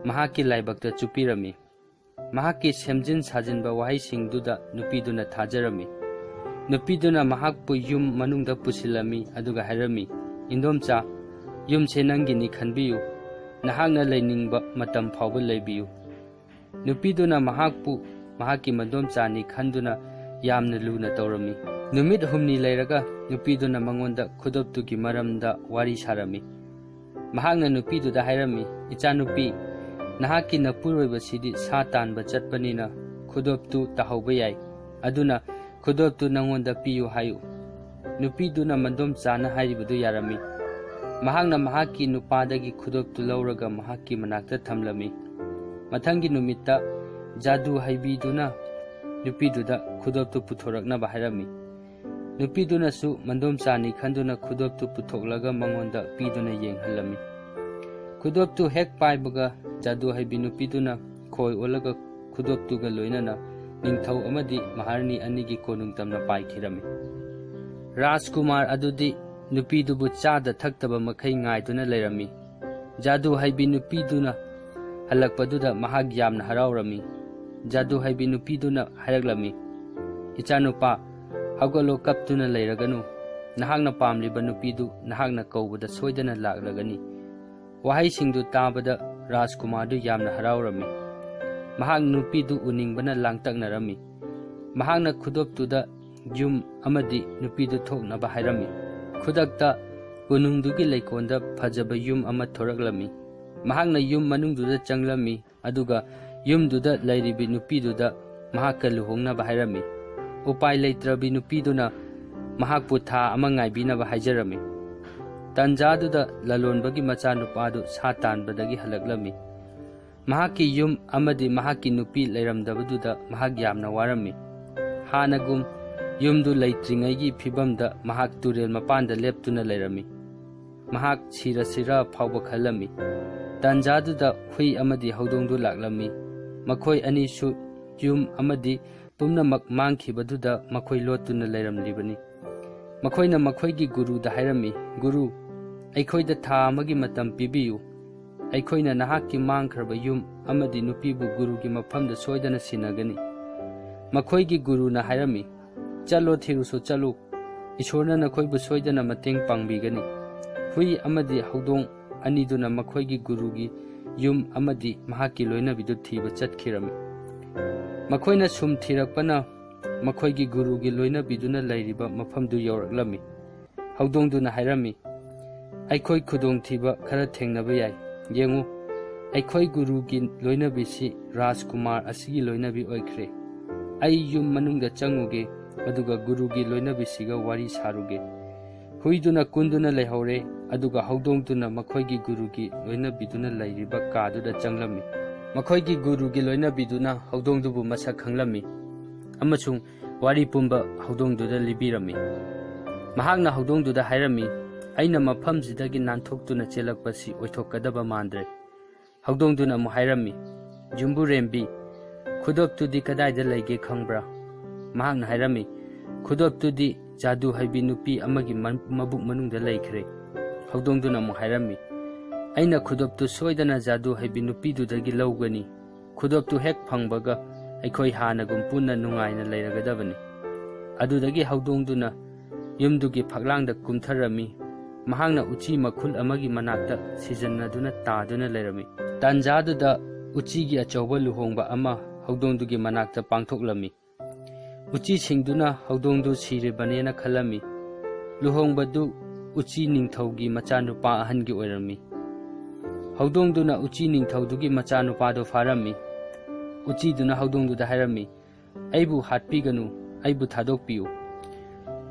ꯃꯍꯥꯛꯀꯤ ꯂꯥꯏꯕꯛꯇ ꯆꯨꯞꯄꯤꯔꯝꯃꯤ꯫ ꯃꯍꯥꯛꯀꯤ ꯁꯦꯝꯖꯤꯟ ꯁꯥꯖꯤꯟꯕ ꯋꯥꯍꯩꯁꯤꯡꯗꯨꯗ ꯅꯨꯄꯤꯗꯨꯅ ꯊꯥꯖꯔꯝꯃꯤ꯫ ꯅꯨꯄꯤꯗꯨꯅ ꯃꯍꯥꯛꯄꯨ ꯌꯨꯝ ꯃꯅꯨꯡꯗ ꯄꯨꯁꯤꯜꯂꯝꯃꯤ, ꯑꯗꯨꯒ ꯍꯥꯏꯔꯝꯃꯤ, "ꯏꯟꯗꯣꯝꯆꯥ, ꯌꯨꯝꯁꯦ ꯅꯪꯒꯤꯅꯤ ꯈꯟꯕꯤꯌꯨ꯫ ꯅꯍꯥꯛꯅ ꯂꯩꯅꯤꯡꯕ ꯃꯇꯝ ꯐꯥꯎꯕ ꯂꯩꯕꯤꯌꯨ꯫" ꯅꯨꯄꯤꯗꯨꯅ ꯃꯍꯥꯛꯄꯨ ꯃꯍꯥꯛꯀꯤ ꯃꯗꯣꯝꯆꯥꯅꯤ ꯈꯟꯗꯨꯅ ꯌꯥꯝꯅ ꯂꯨꯅ ꯇꯧꯔꯝꯃꯤ꯫ ꯅꯨꯃꯤꯠ ꯍꯨꯝꯅꯤ ꯂꯩꯔꯒ ꯅꯨꯄꯤꯗꯨꯅ ꯃꯉꯣꯟꯗ ꯈꯨꯗꯣꯞꯇꯨꯒꯤ ꯃꯔꯝꯗ ꯋꯥꯔꯤ ꯁꯥꯔꯝꯃꯤ꯫ ꯃꯍꯥꯛꯅ ꯅꯨꯄꯤꯗꯨꯗ ꯍꯥꯏꯔꯝꯃꯤ, "ꯏꯆꯥꯅꯨꯄꯤ, ꯅꯍꯥꯛꯀꯤ ꯅꯄꯨꯔꯣꯏꯕꯁꯤꯗꯤ ꯁꯥ ꯇꯥꯟꯕ ꯆꯠꯄꯅꯤꯅ ꯈꯨꯗꯣꯞꯇꯨ ꯇꯥꯍꯧꯕ ꯌꯥꯏ꯫ ꯑꯗꯨꯅ ꯈꯨꯗꯣꯞꯇꯨ ꯅꯉꯣꯟꯗ ꯄꯤꯌꯨ ꯍꯥꯏꯌꯨ꯫" ꯅꯨꯄꯤꯗꯨꯅ ꯃꯗꯣꯝꯆꯥꯅ ꯍꯥꯏꯔꯤꯕꯗꯨ ꯌꯥꯔꯝꯃꯤ꯫ ꯃꯍꯥꯛꯅ ꯃꯍꯥꯛꯀꯤ ꯅꯨꯄꯥꯗꯒꯤ ꯈꯨꯗꯣꯞꯇꯨ ꯂꯧꯔꯒ ꯃꯍꯥꯛꯀꯤ ꯃꯅꯥꯛꯇ ꯊꯝꯂꯝꯃꯤ꯫ ꯃꯊꯪꯒꯤ ꯅꯨꯃꯤꯠꯇ ꯖꯥꯗꯨ ꯍꯩꯕꯤꯗꯨꯅ ꯅꯨꯄꯤꯗꯨꯗ ꯈꯨꯗꯣꯞꯇꯨ ꯄꯨꯊꯣꯔꯛꯅꯕ ꯍꯥꯏꯔꯝꯃꯤ꯫ ꯅꯨꯄꯤꯗꯨꯅꯁꯨ ꯃꯗꯣꯝꯆꯥꯅꯤ ꯈꯟꯗꯨꯅ ꯈꯨꯗꯣꯞꯇꯨ ꯄꯨꯊꯣꯛꯂꯒ ꯃꯉꯣꯟꯗ ꯄꯤꯗꯨꯅ ꯌꯦꯡꯍꯜꯂꯝꯃꯤ꯫ ꯈꯨꯗꯣꯞꯇꯨ ꯍꯦꯛ ꯄꯥꯏꯕꯒ ꯖꯥꯗꯨ ꯍꯩꯕꯤ ꯅꯨꯄꯤꯗꯨꯅ ꯈꯣꯏ ꯑꯣꯜꯂꯒ ꯈꯨꯗꯣꯞꯇꯨꯒ ꯂꯣꯏꯅꯅ ꯅꯤꯡꯊꯧ ꯑꯃꯗꯤ ꯃꯍꯥꯔꯥꯅꯤ ꯑꯅꯤꯒꯤ ꯀꯣꯅꯨꯡ ꯇꯝꯅ ꯄꯥꯏꯈꯤꯔꯝꯃꯤ꯫ ꯔꯥꯖꯀꯨꯃꯥꯔ ꯑꯗꯨꯗꯤ ꯅꯨꯄꯤꯗꯨꯕꯨ ꯆꯥꯗ ꯊꯛꯇꯕ ꯃꯈꯩ ꯉꯥꯏꯗꯨꯅ ꯂꯩꯔꯝꯃꯤ꯫ ꯖꯥꯗꯨ ꯍꯩꯕꯤ ꯅꯨꯄꯤꯗꯨꯅ ꯍꯜꯂꯛꯄꯗꯨꯗ ꯃꯍꯥꯛ ꯌꯥꯝꯅ ꯍꯔꯥꯎꯔꯝꯃꯤ꯫ ꯖꯥꯗꯨ ꯍꯩꯕꯤ ꯅꯨꯄꯤꯗꯨꯅ ꯍꯥꯏꯔꯛꯂꯝꯃꯤ, "ꯏꯆꯥꯅꯨꯄꯥ, ꯍꯧꯒꯠꯂꯣ, ꯀꯞꯇꯨꯅ ꯂꯩꯔꯒꯅꯨ꯫ ꯅꯍꯥꯛꯅ ꯄꯥꯝꯂꯤꯕ ꯅꯨꯄꯤꯗꯨ ꯅꯍꯥꯛꯅ ꯀꯧꯕꯗ ꯁꯣꯏꯗꯅ ꯂꯥꯛꯂꯒꯅꯤ"꯫ ꯋꯥꯍꯩꯁꯤꯡꯗꯨ ꯇꯥꯕꯗ ꯔꯥꯖꯀꯨꯃꯥꯔꯗꯨ ꯌꯥꯝꯅ ꯍꯔꯥꯎꯔꯝꯃꯤ꯫ ꯃꯍꯥꯛ ꯅꯨꯄꯤꯗꯨ ꯎꯅꯤꯡꯕꯅ ꯂꯥꯡꯇꯛꯅꯔꯝꯃꯤ꯫ ꯃꯍꯥꯛꯅ ꯈꯨꯗꯣꯞꯇꯨꯗ ꯌꯨꯝ ꯑꯃꯗꯤ ꯅꯨꯄꯤꯗꯨ ꯊꯣꯛꯅꯕ ꯍꯥꯏꯔꯝꯃꯤ꯫ ꯈꯨꯗꯛꯇ ꯀꯣꯅꯨꯡꯗꯨꯒꯤ ꯂꯩꯀꯣꯜꯗ ꯐꯖꯕ ꯌꯨꯝ ꯑꯃ ꯊꯣꯔꯛꯂꯝꯃꯤ꯫ ꯃꯍꯥꯛꯅ ꯌꯨꯝ ꯃꯅꯨꯡꯗꯨꯗ ꯆꯪꯂꯝꯃꯤ, ꯑꯗꯨꯒ ꯌꯨꯝꯗꯨꯗ ꯂꯩꯔꯤꯕꯤ ꯅꯨꯄꯤꯗꯨꯗ ꯃꯍꯥꯛꯀ ꯂꯨꯍꯣꯡꯅꯕ ꯍꯥꯏꯔꯝꯃꯤ꯫ ꯎꯄꯥꯏ ꯂꯩꯇ꯭ꯔꯕꯤ ꯅꯨꯄꯤꯗꯨꯅ ꯃꯍꯥꯛꯄꯨ ꯊꯥ ꯑꯃ ꯉꯥꯏꯕꯤꯅꯕ ꯍꯥꯏꯖꯔꯝꯃꯤ꯫ ꯇꯟꯖꯥꯗꯨꯗ ꯂꯂꯣꯟꯕꯒꯤ ꯃꯆꯥꯅꯨꯄꯥꯗꯨ ꯁꯥ ꯇꯥꯟꯕꯗꯒꯤ ꯍꯜꯂꯛꯂꯝꯃꯤ꯫ ꯃꯍꯥꯛꯀꯤ ꯌꯨꯝ ꯑꯃꯗꯤ ꯃꯍꯥꯛꯀꯤ ꯅꯨꯄꯤ ꯂꯩꯔꯝꯗꯕꯗꯨꯗ ꯃꯍꯥꯛ ꯌꯥꯝꯅ ꯋꯥꯔꯝꯃꯤ꯫ ꯍꯥꯟꯅꯒꯨꯝ ꯌꯨꯝꯗꯨ ꯂꯩꯇ꯭ꯔꯤꯉꯩꯒꯤ ꯐꯤꯕꯝꯗ ꯃꯍꯥꯛ ꯇꯨꯔꯦꯜ ꯃꯄꯥꯟꯗ ꯂꯦꯞꯇꯨꯅ ꯂꯩꯔꯝꯃꯤ꯫ ꯃꯍꯥꯛ ꯁꯤꯔꯁꯤꯔ ꯐꯥꯎꯕ ꯈꯜꯂꯝꯃꯤ꯫ ꯇꯥꯟꯖꯥꯗꯨꯗ ꯍꯨꯏ ꯑꯃꯗꯤ ꯍꯧꯗꯣꯡꯗꯨ ꯂꯥꯛꯂꯝꯃꯤ꯫ ꯃꯈꯣꯏ ꯑꯅꯤꯁꯨ ꯌꯨꯝ ꯑꯃꯗꯤ ꯄꯨꯝꯅꯃꯛ ꯃꯥꯡꯈꯤꯕꯗꯨꯗ ꯃꯈꯣꯏ ꯂꯣꯠꯇꯨꯅ ꯂꯩꯔꯝꯂꯤꯕꯅꯤ꯫ ꯃꯈꯣꯏꯅ ꯃꯈꯣꯏꯒꯤ ꯒꯨꯔꯨꯗ ꯍꯥꯏꯔꯝꯃꯤ, "ꯒꯨꯔꯨ, ꯑꯩꯈꯣꯏꯗ ꯊꯥ ꯑꯃꯒꯤ ꯃꯇꯝ ꯄꯤꯕꯤꯌꯨ꯫ ꯑꯩꯈꯣꯏꯅ ꯅꯍꯥꯛꯀꯤ ꯃꯥꯡꯈ꯭ꯔꯕ ꯌꯨꯝ ꯑꯃꯗꯤ ꯅꯨꯄꯤꯕꯨ ꯒꯨꯔꯨꯒꯤ ꯃꯐꯝꯗ ꯁꯣꯏꯗꯅ ꯁꯤꯟꯅꯒꯅꯤ"꯫ ꯃꯈꯣꯏꯒꯤ ꯒꯨꯔꯨꯅ ꯍꯥꯏꯔꯝꯃꯤ, "ꯆꯠꯂꯣ, ꯊꯤꯔꯨꯁꯨ ꯆꯠꯂꯨ꯫ ꯏꯁꯣꯔꯅ ꯅꯈꯣꯏꯕꯨ ꯁꯣꯏꯗꯅ ꯃꯇꯦꯡ ꯄꯥꯡꯕꯤꯒꯅꯤ"꯫ ꯍꯨꯏ ꯑꯃꯗꯤ ꯍꯧꯗꯣꯡ ꯑꯅꯤꯗꯨꯅ ꯃꯈꯣꯏꯒꯤ ꯒꯨꯔꯨꯒꯤ ꯌꯨꯝ ꯑꯃꯗꯤ ꯃꯍꯥꯛꯀꯤ ꯂꯣꯏꯅꯕꯤꯗꯨ ꯊꯤꯕ ꯆꯠꯈꯤꯔꯝꯃꯤ꯫ ꯃꯈꯣꯏꯅ ꯁꯨꯝ ꯊꯤꯔꯛꯄꯅ ꯃꯈꯣꯏꯒꯤ ꯒꯨꯔꯨꯒꯤ ꯂꯣꯏꯅꯕꯤꯗꯨꯅ ꯂꯩꯔꯤꯕ ꯃꯐꯝꯗꯨ ꯌꯧꯔꯛꯂꯝꯃꯤ꯫ ꯍꯧꯗꯣꯡꯗꯨꯅ ꯍꯥꯏꯔꯝꯃꯤ, "ꯑꯩꯈꯣꯏ ꯈꯨꯗꯣꯡꯊꯤꯕ ꯈꯔ ꯊꯦꯡꯅꯕ ꯌꯥꯏ꯫ ꯌꯦꯡꯉꯨ, ꯑꯩꯈꯣꯏ ꯒꯨꯔꯨꯒꯤ ꯂꯣꯏꯅꯕꯤꯁꯤ ꯔꯥꯖꯀꯨꯃꯥꯔ ꯑꯁꯤꯒꯤ ꯂꯣꯏꯅꯕꯤ ꯑꯣꯏꯈ꯭ꯔꯦ꯫ ꯑꯩ ꯌꯨꯝ ꯃꯅꯨꯡꯗ ꯆꯪꯉꯨꯒꯦ, ꯑꯗꯨꯒ ꯒꯨꯔꯨꯒꯤ ꯂꯣꯏꯅꯕꯤꯁꯤꯒ ꯋꯥꯔꯤ ꯁꯥꯔꯨꯒꯦ"꯫ ꯍꯨꯏꯗꯨꯅ ꯀꯨꯟꯗꯨꯅ ꯂꯩꯍꯧꯔꯦ, ꯑꯗꯨꯒ ꯍꯧꯗꯣꯡꯗꯨꯅ ꯃꯈꯣꯏꯒꯤ ꯒꯨꯔꯨꯒꯤ ꯂꯣꯏꯅꯕꯤꯗꯨꯅ ꯂꯩꯔꯤꯕ ꯀꯥꯗꯨꯗ ꯆꯪꯂꯝꯃꯤ꯫ ꯃꯈꯣꯏꯒꯤ ꯒꯨꯔꯨꯒꯤ ꯂꯣꯏꯅꯕꯤꯗꯨꯅ ꯍꯧꯗꯣꯡꯗꯨꯕꯨ ꯃꯁꯛ ꯈꯪꯂꯝꯃꯤ ꯑꯃꯁꯨꯡ ꯋꯥꯔꯤ ꯄꯨꯝꯕ ꯍꯧꯗꯣꯡꯗꯨꯗ ꯂꯤꯕꯤꯔꯝꯃꯤ꯫ ꯃꯍꯥꯛꯅ ꯍꯧꯗꯣꯡꯗꯨꯗ ꯍꯥꯏꯔꯝꯃꯤ, "ꯑꯩꯅ ꯃꯐꯝꯁꯤꯗꯒꯤ ꯅꯥꯟꯊꯣꯛꯇꯨꯅ ꯆꯦꯜꯂꯛꯄꯁꯤ ꯑꯣꯏꯊꯣꯛꯀꯗꯕ ꯃꯥꯟꯗ꯭ꯔꯦ"꯫ ꯍꯧꯗꯣꯡꯗꯨꯅ ꯑꯃꯨꯛ ꯍꯥꯏꯔꯝꯃꯤ, "ꯌꯨꯝꯕꯨꯔꯦꯝꯕꯤ, ꯈꯨꯗꯣꯞꯇꯨꯗꯤ ꯀꯗꯥꯏꯗ ꯂꯩꯒꯦ ꯈꯪꯕ꯭ꯔꯥ?" ꯃꯍꯥꯛꯅ ꯍꯥꯏꯔꯝꯃꯤ, "ꯈꯨꯗꯣꯞꯇꯨꯗꯤ ꯖꯥꯗꯨ ꯍꯩꯕꯤ ꯅꯨꯄꯤ ꯑꯃꯒꯤ ꯃ-, ꯃꯕꯨꯛ ꯃꯅꯨꯡꯗ ꯂꯩꯈ꯭ꯔꯦ"꯫ ꯍꯧꯗꯣꯡꯗꯨꯅ ꯑꯃꯨꯛ ꯍꯥꯏꯔꯝꯃꯤ, "ꯑꯩꯅ ꯈꯨꯗꯣꯞꯇꯨ ꯁꯣꯏꯗꯅ ꯖꯥꯗꯨ ꯍꯩꯕꯤ ꯅꯨꯄꯤꯗꯨꯗꯒꯤ ꯂꯧꯒꯅꯤ꯫ ꯈꯨꯗꯣꯞꯇꯨ ꯍꯦꯛ ꯐꯪꯕꯒ ꯑꯩꯈꯣꯏ ꯍꯥꯟꯅꯒꯨꯝ ꯄꯨꯟꯅ ꯅꯨꯡꯉꯥꯏꯅ ꯂꯩꯔꯒꯗꯕꯅꯤ꯫ ꯑꯗꯨꯗꯒꯤ ꯍꯧꯗꯣꯡꯗꯨꯅ ꯌꯨꯝꯗꯨꯒꯤ ꯐꯛꯂꯥꯡꯗ ꯀꯨꯝꯊꯔꯝꯃꯤ꯫ ꯃꯍꯥꯛꯅ ꯎꯆꯤ ꯃꯈꯨꯜ ꯑꯃꯒꯤ ꯃꯅꯥꯛꯇ ꯁꯤꯖꯤꯟꯅꯗꯨꯅ ꯇꯥꯗꯨꯅ ꯂꯩꯔꯝꯃꯤ꯫ ꯇꯥꯟꯖꯥꯗꯨꯗ ꯎꯆꯤꯒꯤ ꯑꯆꯧꯕ ꯂꯨꯍꯣꯡꯕ ꯑꯃ ꯍꯧꯗꯣꯡꯗꯨꯒꯤ ꯃꯅꯥꯛꯇ ꯄꯥꯡꯊꯣꯛꯂꯝꯃꯤ꯫ ꯎꯆꯤꯁꯤꯡꯗꯨꯅ ꯍꯧꯗꯣꯡꯗꯨ ꯁꯤꯔꯤꯕꯅꯦꯅ ꯈꯜꯂꯝꯃꯤ꯫ ꯂꯨꯍꯣꯡꯕꯗꯨ ꯎꯆꯤ ꯅꯤꯡꯊꯧꯒꯤ ꯃꯆꯥꯅꯨꯄꯥ ꯑꯍꯟꯒꯤ ꯑꯣꯏꯔꯝꯃꯤ꯫ ꯍꯧꯗꯣꯡꯗꯨꯅ ꯎꯆꯤ ꯅꯤꯡꯊꯧꯗꯨꯒꯤ ꯃꯆꯥꯅꯨꯄꯥꯗꯨ ꯐꯥꯔꯝꯃꯤ꯫ ꯎꯆꯤꯗꯨꯅ ꯍꯧꯗꯣꯡꯗꯨꯗ ꯍꯥꯏꯔꯝꯃꯤ, "ꯑꯩꯕꯨ ꯍꯥꯠꯄꯤꯒꯅꯨ, ꯑꯩꯕꯨ ꯊꯥꯗꯣꯛꯄꯤꯌꯨ"꯫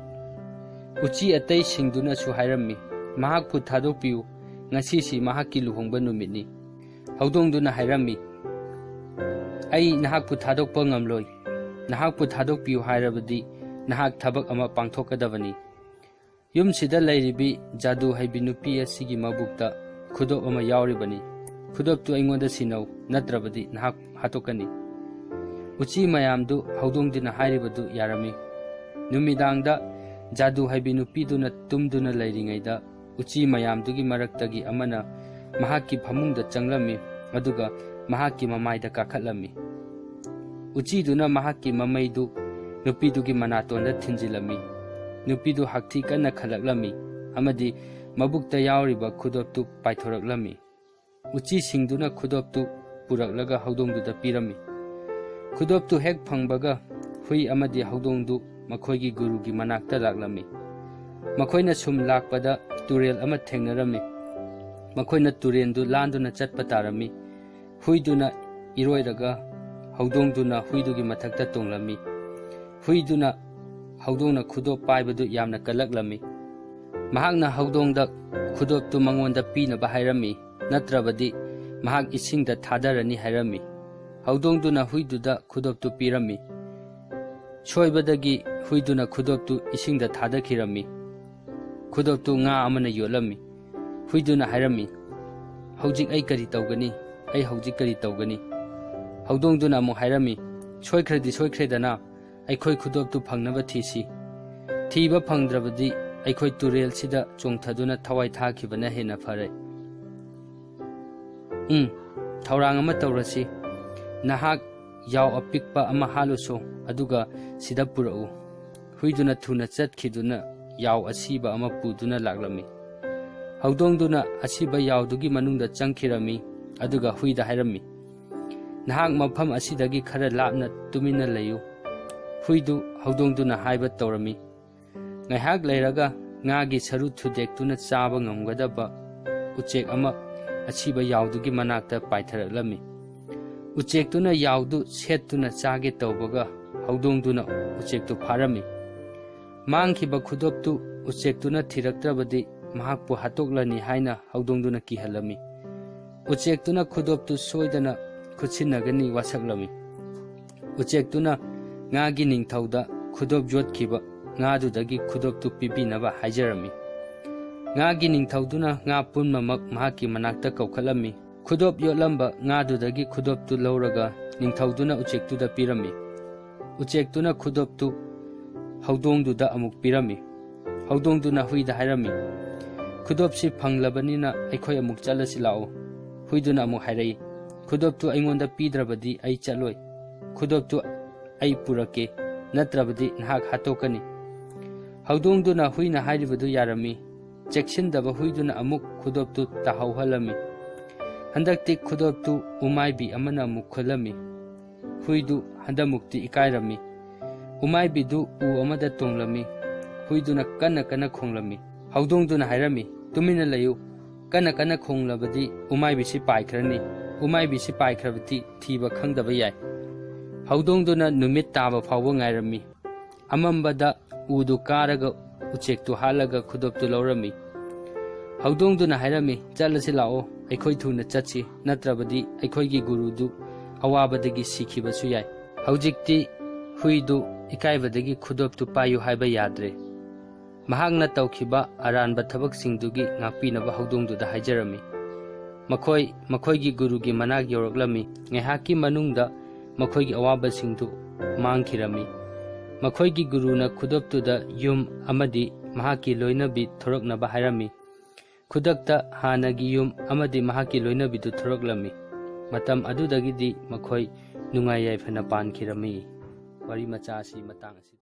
ꯎꯆꯤ ꯑꯇꯩꯁꯤꯡꯗꯨꯅꯁꯨ ꯍꯥꯏꯔꯝꯃꯤ, "ꯃꯍꯥꯛꯄꯨ ꯊꯥꯗꯣꯛꯄꯤꯌꯨ, ꯉꯁꯤꯁꯤ ꯃꯍꯥꯛꯀꯤ ꯂꯨꯍꯣꯡꯕ ꯅꯨꯃꯤꯠꯅꯤ"꯫ ꯍꯧꯗꯣꯡꯗꯨꯅ ꯍꯥꯏꯔꯝꯃꯤ, "ꯑꯩ ꯅꯍꯥꯛꯄꯨ ꯊꯥꯗꯣꯛꯄ ꯉꯝꯂꯣꯏ꯫ ꯅꯍꯥꯛꯄꯨ ꯊꯥꯗꯣꯛꯄꯤꯌꯨ ꯍꯥꯏꯔꯕꯗꯤ ꯅꯍꯥꯛ ꯊꯕꯛ ꯑꯃ ꯄꯥꯡꯊꯣꯛꯀꯗꯕꯅꯤ꯫ ꯌꯨꯝꯁꯤꯗ ꯂꯩꯔꯤꯕꯤ ꯖꯥꯗꯨ ꯍꯩꯕꯤ ꯅꯨꯄꯤ ꯑꯁꯤꯒꯤ ꯃꯕꯨꯛꯇ ꯈꯨꯗꯣꯞ ꯑꯃ ꯌꯥꯎꯔꯤꯕꯅꯤ꯫ ꯈꯨꯗꯣꯞꯇꯨ ꯑꯩꯉꯣꯟꯗ ꯁꯤꯟꯅꯧ, ꯅꯠꯇ꯭ꯔꯕꯗꯤ ꯅꯍꯥꯛ ꯍꯥꯠꯇꯣꯛꯀꯅꯤ"꯫ ꯎꯆꯤ ꯃꯌꯥꯝꯗꯨ ꯍꯧꯗꯣꯡꯗꯨꯅ ꯍꯥꯏꯔꯤꯕꯗꯨ ꯌꯥꯔꯝꯃꯤ꯫ ꯅꯨꯃꯤꯗꯥꯡꯗ ꯖꯥꯗꯨ ꯍꯩꯕꯤ ꯅꯨꯄꯤꯗꯨꯅ ꯇꯨꯝꯗꯨꯅ ꯂꯩꯔꯤꯉꯩꯗ ꯎꯆꯤ ꯃꯌꯥꯝꯗꯨꯒꯤ ꯃꯔꯛꯇꯒꯤ ꯑꯃꯅ ꯃꯍꯥꯛꯀꯤ ꯐꯃꯨꯡꯗ ꯆꯪꯂꯝꯃꯤ, ꯑꯗꯨꯒ ꯃꯍꯥꯛꯀꯤ ꯃꯃꯥꯏꯗ ꯀꯥꯈꯠꯂꯝꯃꯤ꯫ ꯎꯆꯤꯗꯨꯅ ꯃꯍꯥꯛꯀꯤ ꯃꯃꯩꯗꯨ ꯅꯨꯄꯤꯗꯨꯒꯤ ꯃꯅꯥꯇꯣꯟꯗ ꯊꯤꯟꯖꯤꯜꯂꯝꯃꯤ꯫ ꯅꯨꯄꯤꯗꯨ ꯍꯛꯊꯤ ꯀꯟꯅ ꯈꯜꯂꯛꯂꯝꯃꯤ ꯑꯃꯗꯤ ꯃꯕꯨꯛꯇ ꯌꯥꯎꯔꯤꯕ ꯈꯨꯗꯣꯞꯇꯨ ꯄꯥꯏꯊꯣꯔꯛꯂꯝꯃꯤ꯫ ꯎꯆꯤꯁꯤꯡꯗꯨꯅ ꯈꯨꯗꯣꯞꯇꯨ ꯄꯨꯔꯛꯂꯒ ꯍꯧꯗꯣꯡꯗꯨꯗ ꯄꯤꯔꯝꯃꯤ꯫ ꯈꯨꯗꯣꯞꯇꯨ ꯍꯦꯛ ꯐꯪꯕꯒ ꯍꯨꯏ ꯑꯃꯗꯤ ꯍꯧꯗꯣꯡꯗꯨ ꯃꯈꯣꯏꯒꯤ ꯒꯨꯔꯨꯒꯤ ꯃꯅꯥꯛꯇ ꯂꯥꯛꯂꯝꯃꯤ꯫ ꯃꯈꯣꯏꯅ ꯁꯨꯝ ꯂꯥꯛꯄꯗ ꯇꯨꯔꯦꯜ ꯑꯃ ꯊꯦꯡꯅꯔꯝꯃꯤ꯫ ꯃꯈꯣꯏꯅ ꯇꯨꯔꯦꯜꯗꯨ ꯂꯥꯟꯗꯨꯅ ꯆꯠꯄ ꯇꯥꯔꯝꯃꯤ꯫ ꯍꯨꯏꯗꯨꯅ ꯏꯔꯣꯏꯔꯒ ꯍꯧꯗꯣꯡꯗꯨꯅ ꯍꯨꯏꯗꯨꯒꯤ ꯃꯊꯛꯇ ꯇꯣꯡꯂꯝꯃꯤ꯫ ꯍꯨꯏꯗꯨꯅ ꯍꯧꯗꯣꯡꯅ ꯈꯨꯗꯣꯞ ꯄꯥꯏꯕꯗꯨ ꯌꯥꯝꯅ ꯀꯜꯂꯛꯂꯝꯃꯤ꯫ ꯃꯍꯥꯛꯅ ꯍꯧꯗꯣꯡꯗ ꯈꯨꯗꯣꯞꯇꯨ ꯃꯉꯣꯟꯗ ꯄꯤꯅꯕ ꯍꯥꯏꯔꯝꯃꯤ, ꯅꯠꯇ꯭ꯔꯕꯗꯤ ꯃꯍꯥꯛ ꯏꯁꯤꯡꯗ ꯊꯥꯗꯔꯅꯤ ꯍꯥꯏꯔꯝꯃꯤ꯫ ꯍꯧꯗꯣꯡꯗꯨꯅ ꯍꯨꯏꯗꯨꯗ ꯈꯨꯗꯣꯞꯇꯨ ꯄꯤꯔꯝꯃꯤ꯫ ꯁꯣꯏꯕꯗꯒꯤ ꯍꯨꯏꯗꯨꯅ ꯈꯨꯗꯣꯞꯇꯨ ꯏꯁꯤꯡꯗ ꯊꯥꯗꯈꯤꯔꯝꯃꯤ꯫ ꯈꯨꯗꯣꯞꯇꯨ ꯉꯥ ꯑꯃꯅ ꯌꯣꯠꯂꯝꯃꯤ꯫ ꯍꯨꯏꯗꯨꯅ ꯍꯥꯏꯔꯝꯃꯤ, "ꯍꯧꯖꯤꯛ ꯑꯩ ꯀꯔꯤ ꯇꯧꯒꯅꯤ? ꯑꯩ ꯍꯧꯖꯤꯛ ꯀꯔꯤ ꯇꯧꯒꯅꯤ?" ꯍꯧꯗꯣꯡꯗꯨꯅ ꯑꯃꯨꯛ ꯍꯥꯏꯔꯝꯃꯤ, "ꯁꯣꯏꯈ꯭ꯔꯗꯤ ꯁꯣꯏꯈ꯭ꯔꯦꯗꯅ, ꯑꯩꯈꯣꯏ ꯈꯨꯗꯣꯞꯇꯨ ꯐꯪꯅꯕ ꯊꯤꯁꯤ꯫ ꯊꯤꯕ ꯐꯪꯗ꯭ꯔꯕꯗꯤ ꯑꯩꯈꯣꯏ ꯇꯨꯔꯦꯜꯁꯤꯗ ꯆꯣꯡꯊꯗꯨꯅ ꯊꯋꯥꯏ ꯊꯥꯈꯤꯕꯅ ꯍꯦꯟꯅ ꯐꯔꯦ꯫ ꯎꯝ, ꯊꯧꯔꯥꯡ ꯑꯃ ꯇꯧꯔꯁꯤ꯫ ꯅꯍꯥꯛ "ꯌꯥꯎ ꯑꯄꯤꯛꯄ ꯑꯃ ꯍꯥꯠꯂꯨꯁꯣ, ꯑꯗꯨꯒ ꯁꯤꯗ ꯄꯨꯔꯛꯎ"꯫ ꯍꯨꯏꯗꯨꯅ ꯊꯨꯅ ꯆꯠꯈꯤꯗꯨꯅ ꯌꯥꯎ ꯑꯁꯤꯕ ꯑꯃ ꯄꯨꯗꯨꯅ ꯂꯥꯛꯂꯝꯃꯤ꯫ ꯍꯧꯗꯣꯡꯗꯨꯅ ꯑꯁꯤꯕ ꯌꯥꯎꯗꯨꯒꯤ ꯃꯅꯨꯡꯗ ꯆꯪꯈꯤꯔꯝꯃꯤ, ꯑꯗꯨꯒ ꯍꯨꯏꯗ ꯍꯥꯏꯔꯝꯃꯤ, "ꯅꯍꯥꯛ ꯃꯐꯝ ꯑꯁꯤꯗꯒꯤ ꯈꯔ ꯂꯥꯞꯅ ꯇꯨꯃꯤꯟꯅ ꯂꯩꯌꯨ"꯫ ꯍꯨꯏꯗꯨ ꯍꯧꯗꯣꯡꯗꯨꯅ ꯍꯥꯏꯕ ꯇꯧꯔꯝꯃꯤ꯫ ꯉꯥꯏꯍꯥꯛ ꯂꯩꯔꯒ ꯉꯥꯒꯤ ꯁꯔꯨ ꯊꯨꯗꯦꯛꯇꯨꯅ ꯆꯥꯕ ꯉꯝꯒꯗꯕ ꯎꯆꯦꯛ ꯑꯃ ꯑꯁꯤꯕ ꯌꯥꯎꯗꯨꯒꯤ ꯃꯅꯥꯛꯇ ꯄꯥꯏꯊꯔꯛꯂꯝꯃꯤ꯫ ꯎꯆꯦꯛꯇꯨꯅ ꯌꯥꯎꯗꯨ ꯁꯦꯠꯇꯨꯅ ꯆꯥꯒꯦ ꯇꯧꯕꯒ ꯍꯧꯗꯣꯡꯗꯨꯅ ꯎꯆꯦꯛꯇꯨ ꯐꯥꯔꯝꯃꯤ꯫ ꯃꯥꯡꯈꯤꯕ ꯈꯨꯗꯣꯞꯇꯨ ꯎꯆꯦꯛꯇꯨꯅ ꯊꯤꯔꯛꯇ꯭ꯔꯕꯗꯤ ꯃꯍꯥꯛꯄꯨ ꯍꯥꯠꯇꯣꯛꯂꯅꯤ ꯍꯥꯏꯅ ꯍꯧꯗꯣꯡꯗꯨꯅ ꯀꯤꯍꯜꯂꯝꯃꯤ꯫ ꯎꯆꯦꯛꯇꯨꯅ ꯈꯨꯗꯣꯞꯇꯨ ꯁꯣꯏꯗꯅ ꯈꯨꯠꯁꯤꯟꯅꯒꯅꯤ ꯋꯥꯁꯛꯂꯝꯃꯤ꯫ ꯎꯆꯦꯛꯇꯨꯅ ꯉꯥꯒꯤ ꯅꯤꯡꯊꯧꯗ ꯈꯨꯗꯣꯞ ꯌꯣꯠꯈꯤꯕ ꯉꯥꯗꯨꯗꯒꯤ ꯈꯨꯗꯣꯞꯇꯨ ꯄꯤꯕꯤꯅꯕ ꯍꯥꯏꯖꯔꯝꯃꯤ꯫ ꯉꯥꯒꯤ ꯅꯤꯡꯊꯧꯗꯨꯅ ꯉꯥ ꯄꯨꯝꯅꯃꯛ ꯃꯍꯥꯛꯀꯤ ꯃꯅꯥꯛꯇ ꯀꯧꯈꯠꯂꯝꯃꯤ꯫ ꯈꯨꯗꯣꯞ ꯌꯣꯠꯂꯝꯕ ꯉꯥꯗꯨꯗꯒꯤ ꯈꯨꯗꯣꯞꯇꯨ ꯂꯧꯔꯒ ꯅꯤꯡꯊꯧꯗꯨꯅ ꯎꯆꯦꯛꯇꯨꯗ ꯄꯤꯔꯝꯃꯤ꯫ ꯎꯆꯦꯛꯇꯨꯅ ꯈꯨꯗꯣꯞꯇꯨ ꯍꯧꯗꯣꯡꯗꯨꯗ ꯑꯃꯨꯛ ꯄꯤꯔꯝꯃꯤ꯫ ꯍꯧꯗꯣꯡꯗꯨꯅ ꯍꯨꯏꯗ ꯍꯥꯏꯔꯝꯃꯤ, "ꯈꯨꯗꯣꯞꯁꯤ ꯐꯪꯂꯕꯅꯤꯅ ꯑꯩꯈꯣꯏ ꯑꯃꯨꯛ ꯆꯠꯂꯁꯤ ꯂꯥꯛꯑꯣ"꯫ ꯍꯨꯏꯗꯨꯅ ꯑꯃꯨꯛ ꯍꯥꯏꯔꯛꯏ, "ꯈꯨꯗꯣꯞꯇꯨ ꯑꯩꯉꯣꯟꯗ ꯄꯤꯗ꯭ꯔꯕꯗꯤ ꯑꯩ ꯆꯠꯂꯣꯏ꯫ ꯈꯨꯗꯣꯞꯇꯨ ꯑꯩ ꯄꯨꯔꯛꯀꯦ, ꯅꯠꯇ꯭ꯔꯕꯗꯤ ꯅꯍꯥꯛ ꯍꯥꯠꯇꯣꯛꯀꯅꯤ"꯫ ꯍꯧꯗꯣꯡꯗꯨꯅ ꯍꯨꯏꯅ ꯍꯥꯏꯔꯤꯕꯗꯨ ꯌꯥꯔꯝꯃꯤ꯫ ꯆꯦꯛꯁꯤꯟꯗꯕ ꯍꯨꯏꯗꯨꯅ ꯑꯃꯨꯛ ꯈꯨꯗꯣꯞꯇꯨ ꯇꯥꯍꯧꯍꯜꯂꯝꯃꯤ꯫ ꯍꯟꯗꯛꯇꯤ ꯈꯨꯗꯣꯞꯇꯨ ꯎꯃꯥꯏꯕꯤ ꯑꯃꯅ ꯑꯃꯨꯛ ꯈꯨꯜꯂꯝꯃꯤ꯫ ꯍꯨꯏꯗꯨ ꯍꯟꯗꯛꯃꯨꯛꯇꯤ ꯏꯀꯥꯏꯔꯝꯃꯤ꯫ ꯎꯃꯥꯏꯕꯤꯗꯨ ꯎ ꯑꯃꯗ ꯇꯣꯡꯂꯝꯃꯤ꯫ ꯍꯨꯏꯗꯨꯅ ꯀꯟꯅ ꯀꯟꯅ ꯈꯣꯡꯂꯝꯃꯤ꯫ ꯍꯧꯗꯣꯡꯗꯨꯅ ꯍꯥꯏꯔꯝꯃꯤ, "ꯇꯨꯃꯤꯟꯅ ꯂꯩꯌꯨ꯫ ꯀꯟꯅ ꯀꯟꯅ ꯈꯣꯡꯂꯕꯗꯤ ꯎꯃꯥꯏꯕꯤꯁꯤ ꯄꯥꯏꯈ꯭ꯔꯅꯤ꯫ ꯎꯃꯥꯏꯕꯤꯁꯤ ꯄꯥꯏꯈ꯭ꯔꯕꯗꯤ ꯊꯤꯕ ꯈꯪꯗꯕ ꯌꯥꯏ"꯫ ꯍꯧꯗꯣꯡꯗꯨꯅ ꯅꯨꯃꯤꯠ ꯇꯥꯕ ꯐꯥꯎꯕ ꯉꯥꯏꯔꯝꯃꯤ꯫ ꯑꯃꯝꯕꯗ ꯎꯗꯨ ꯀꯥꯔꯒ ꯎꯆꯦꯛꯇꯨ ꯍꯥꯠꯂꯒ ꯈꯨꯗꯣꯞꯇꯨ ꯂꯧꯔꯝꯃꯤ꯫ ꯍꯧꯗꯣꯡꯗꯨꯅ ꯍꯥꯏꯔꯝꯃꯤ, "ꯆꯠꯂꯁꯤ ꯂꯥꯛꯑꯣ, ꯑꯩꯈꯣꯏ ꯊꯨꯅ ꯆꯠꯁꯤ, ꯅꯠꯇ꯭ꯔꯕꯗꯤ ꯑꯩꯈꯣꯏꯒꯤ ꯒꯨꯔꯨꯗꯨ ꯑꯋꯥꯕꯗꯒꯤ ꯁꯤꯈꯤꯕꯁꯨ ꯌꯥꯏ"꯫ ꯍꯧꯖꯤꯛꯇꯤ ꯍꯨꯏꯗꯨ ꯏꯀꯥꯏꯕꯗꯒꯤ ꯈꯨꯗꯣꯞꯇꯨ ꯄꯥꯏꯌꯨ ꯍꯥꯏꯕ ꯌꯥꯗ꯭ꯔꯦ꯫ ꯃꯍꯥꯛꯅ ꯇꯧꯈꯤꯕ ꯑꯔꯥꯟꯕ ꯊꯕꯛꯁꯤꯡꯗꯨꯒꯤ ꯉꯥꯛꯄꯤꯅꯕ ꯍꯧꯗꯣꯡꯗꯨꯗ ꯍꯥꯏꯖꯔꯝꯃꯤ꯫ ꯃꯈꯣꯏ ꯃꯈꯣꯏꯒꯤ ꯒꯨꯔꯨꯒꯤ ꯃꯅꯥꯛ ꯌꯧꯔꯛꯂꯝꯃꯤ꯫ ꯉꯥꯏꯍꯥꯛꯀꯤ ꯃꯅꯨꯡꯗ ꯃꯈꯣꯏꯒꯤ ꯑꯋꯥꯕꯁꯤꯡꯗꯨ ꯃꯥꯡꯈꯤꯔꯝꯃꯤ꯫ ꯃꯈꯣꯏꯒꯤ ꯒꯨꯔꯨꯅ ꯈꯨꯗꯣꯞꯇꯨꯗ ꯌꯨꯝ ꯑꯃꯗꯤ ꯃꯍꯥꯛꯀꯤ ꯂꯣꯏꯅꯕꯤ ꯊꯣꯔꯛꯅꯕ ꯍꯥꯏꯔꯝꯃꯤ꯫ ꯈꯨꯗꯛꯇ ꯍꯥꯟꯅꯒꯤ ꯌꯨꯝ ꯑꯃꯗꯤ ꯃꯍꯥꯛꯀꯤ ꯂꯣꯏꯅꯕꯤꯗꯨ ꯊꯣꯔꯛꯂꯝꯃꯤ꯫ ꯃꯇꯝ ꯑꯗꯨꯗꯒꯤꯗꯤ ꯃꯈꯣꯏ ꯅꯨꯡꯉꯥꯏ ꯌꯥꯏꯐꯅ ꯄꯥꯟꯈꯤꯔꯝꯃꯤ꯫ ꯋꯥꯔꯤ ꯃꯆꯥ ꯑꯁꯤ ꯃꯇꯥꯡ ꯑꯁꯤ